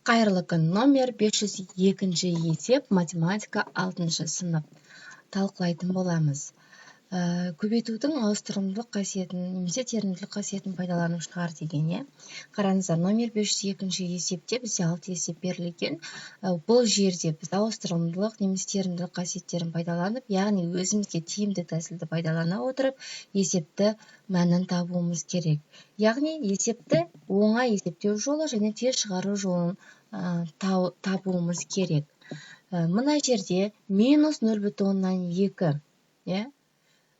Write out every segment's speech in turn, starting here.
Қайырлы күн. Номер 502 есеп, математика 6 сынып. Талқылайтын боламыз. Көбейтудің ауыстырымдылық қасиетін немесе терімділік қасиетін пайдалану шығар деген, иә. Қараңыздар, номер 502 есепте бізде 6 есеп берілген. Бұл жерде біз ауыстырымдылық немесе терімділік қасиеттерін пайдаланып, яғни өзімізге тиімді тәсілді пайдалана отырып, есепті мәнін табуымыз керек. Яғни есепті оңай есептеу жолы және тез шығару жолын табуымыз керек. Мына жерде минус 0,2, иә?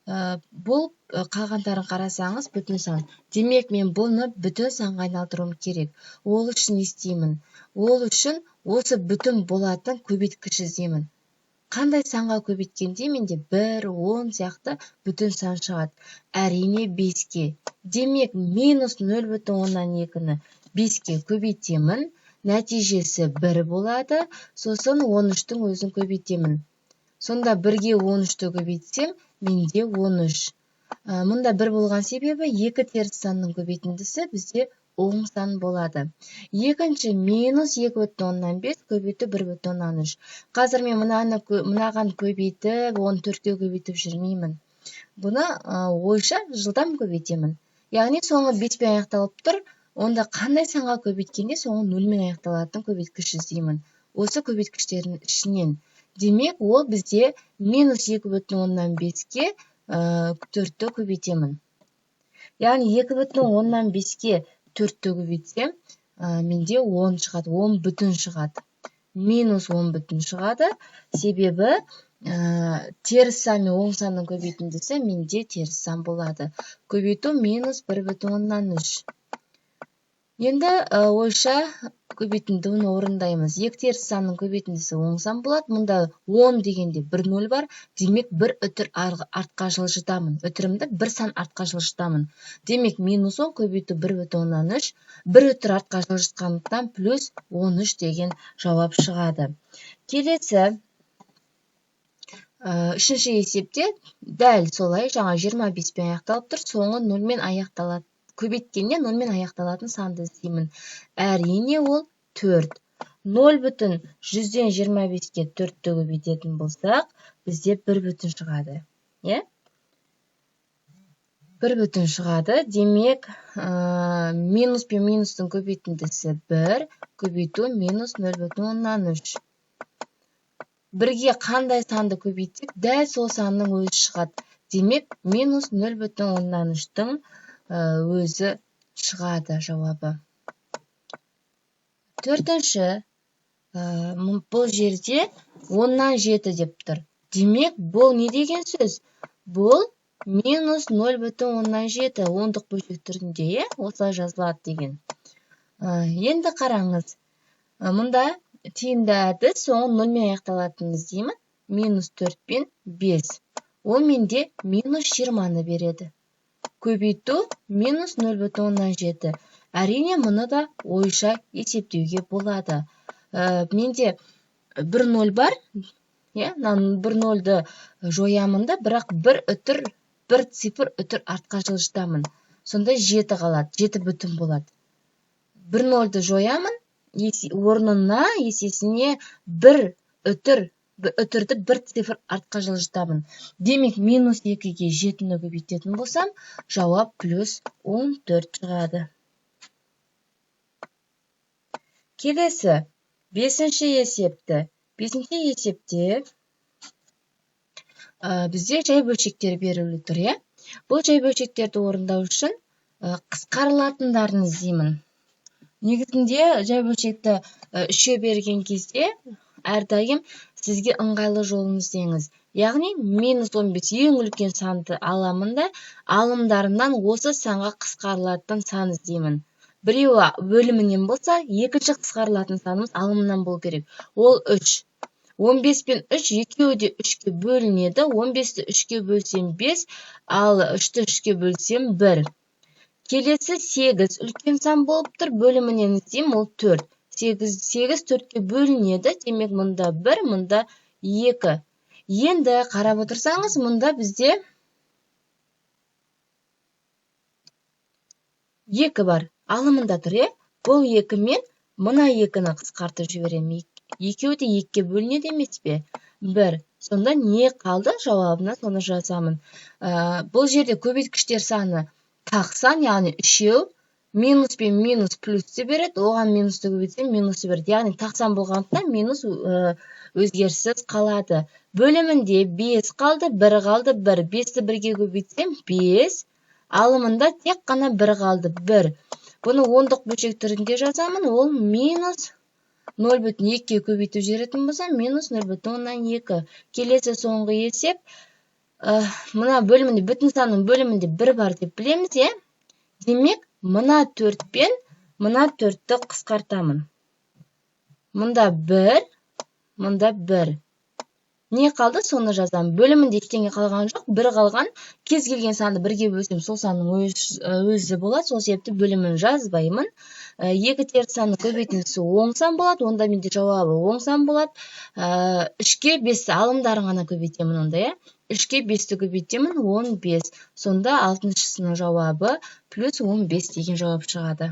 Бұл қалғандарын қарасаңыз бүтін сан. Демек, мен бұны бүтін санға айналдыруым керек. Ол үшін не істеймін? Ол үшін осы бүтін болатын көбейткіш іздеймін. Қандай санға көбейткенде менде 1, 10 сияқты бүтін сан шығады? Әрине 5-ке. Демек, минус 0,2-ні 5-ке көбейтемін. Нәтижесі 1 болады. Сосын 13-тің өзін көбейтемін. Сонда 1-ге 13-ті көбейтсем, менде 13. Мұнда 1 болған себебі екі теріс санның көбейтіндісі бізде оң сан болады. Екінші минус 2,5 көбейту 1,3. Қазір мен мынаған көбейтіп, оны 4-ке көбейтіп жүрмеймін. Бұны ойша жылдам көбейтемін. Яғни соңы 5-пен аяқталып тұр. Онда қандай санға көбейткенде соңы 0-мен аяқталатын көбейткіш іздеймін. Осы көбейткіштердің ішінен. Демек, ол бізде минус 2,5-ке 4-ті көбейтемін. Яғни 2,5-ке 4-ті көбейтсем, менде 10 шығады, 10 бүтін шығады. Минус 10 бүтін шығады. Себебі теріс сан мен оң санның көбейтіндісі менде теріс сан болады. Көбейту минус 1,3. Енді ойша көбейтіндіні орындаймыз. Екі теріс санның көбейтіндісі оң сан болады. Мұнда 10 дегенде 1 0 бар. Демек, бір үтір артқа жылжытамын. Үтірімді бір сан артқа жылжытамын. Демек, минус 10 көбейту 1,3. Бір үтір артқа жылжытқандықтан плюс 13 деген жауап шығады. Келесі, үшінші есепте дәл солай жаңа 25-пен аяқталып тұр. Соңы 0-мен аяқталады. Көбейткенде 0-мен аяқталатын санды іздеймін. Әрине ол 4. 0,25-ке 4-ті көбейтетін болсақ, бізде 1 бүтін шығады. Иә? 1 бүтін шығады. Демек, минус пен минустың көбейтіндісі 1, көбейту минус 0,3. Бірге қандай санды көбейтсек, дәл сол санның өзі шығады. Демек, минус 0,3-тің өзі шығады жауабы. Төртінші, бұл жерде 7 деп тұр. Демек, бұл не деген сөз? Бұл минус 0,7 ондық бөлшек түрінде, иә, осылай жазылады деген. Енді қараңыз, мұнда тиімді әдіс соңы 0-мен аяқталатынын іздеймін. Минус 4 пен 5. Ол менде минус 20-ны береді. Көбейту минус 0,7. Әрине, мұны да ойша есептеуге болады. Менде 1 0 бар, иә, мына 1 0-ды жоямын да, бірақ бір үтір, бір цифр үтір артқа жылжытамын. Сонда 7 қалады, 7 бүтін болады. 1 0-ды жоямын, орнына есесіне бір үтір, бір үтірді бір цифр артқа жылжытамын. Демек, минус 2-ге 7-ні көбейтетін болсам, жауап плюс 14 шығады. Келесі, бесінші есепті. Бесінші есепте бізде жай бөлшектер беріліп тұр, иә? Бұл жай бөлшектерді орындау үшін қысқарылатындарын іздеймін. Негізінде жай бөлшекті үшке берген кезде әрдайым сізге ыңғайлы жолын іздеңіз. Яғни минус 15 ең үлкен санды аламын да, алымдарынан осы санға қысқарылатын сан іздеймін. Біреуі бөлімінен болса, екінші қысқарылатын санымыз алымынан болу керек. Ол 3. 15 пен 3 екеуі де 3-ке бөлінеді. 15-ті 3-ке бөлсем 5, ал 3-ті 3-ке бөлсем 1. Келесі 8 үлкен сан болып тұр, бөлімінен іздеймін, ол 4. 8 4-ке бөлінеді, демек мұнда 1, мұнда 2. Енді қарап отырсаңыз, мұнда бізде 2 бар. Алымында тұр, иә? Бұл 2 мен Мына екіні қысқартып жіберемін. Екеуі де екіге бөлінеді емес пе? 1. Сонда не қалды? Жауабына соны жазамын. Бұл жерде көбейткіштер саны тақ сан, яғни үшеу. Минус пен минус плюсті береді, оған минусты көбейтсем, минусты береді. Яғни тақ сан болғандықтан, минус өзгеріссіз қалады. Бөлімінде 5 қалды, 1 қалды, 1. 5-ті бірге көбейтсем, 5. Алымында тек қана 1 қалды, 1. Бұны ондық бөлшек түрінде жазамын. Ол минус 0,2-ге көбейтіп жіберетін болсам, минус 0,2. Келесі, соңғы есеп. Мына бөлімінде, бүтін санның бөлімінде 1 бар деп білеміз, иә? Демек, мына 4 пен мына 4-ті қысқартамын. Мұнда 1, мұнда 1. Не қалды, соны жазамын. Бөлімінде ештеңе қалған жоқ, 1 қалған. Кез келген санды бірге бөлсем, сол санның өзі болады. Сол себепті бөлімін жазбаймын. Екі теріс санның көбейтіндісі оң сан болады, онда менде жауабы оң сан болады. Үшке 5, алымдарын ғана көбейтемін онда, иә? 3-ке 5-ті көбейтемін, 15. Сонда алтыншысының жауабы плюс 15 деген жауап шығады.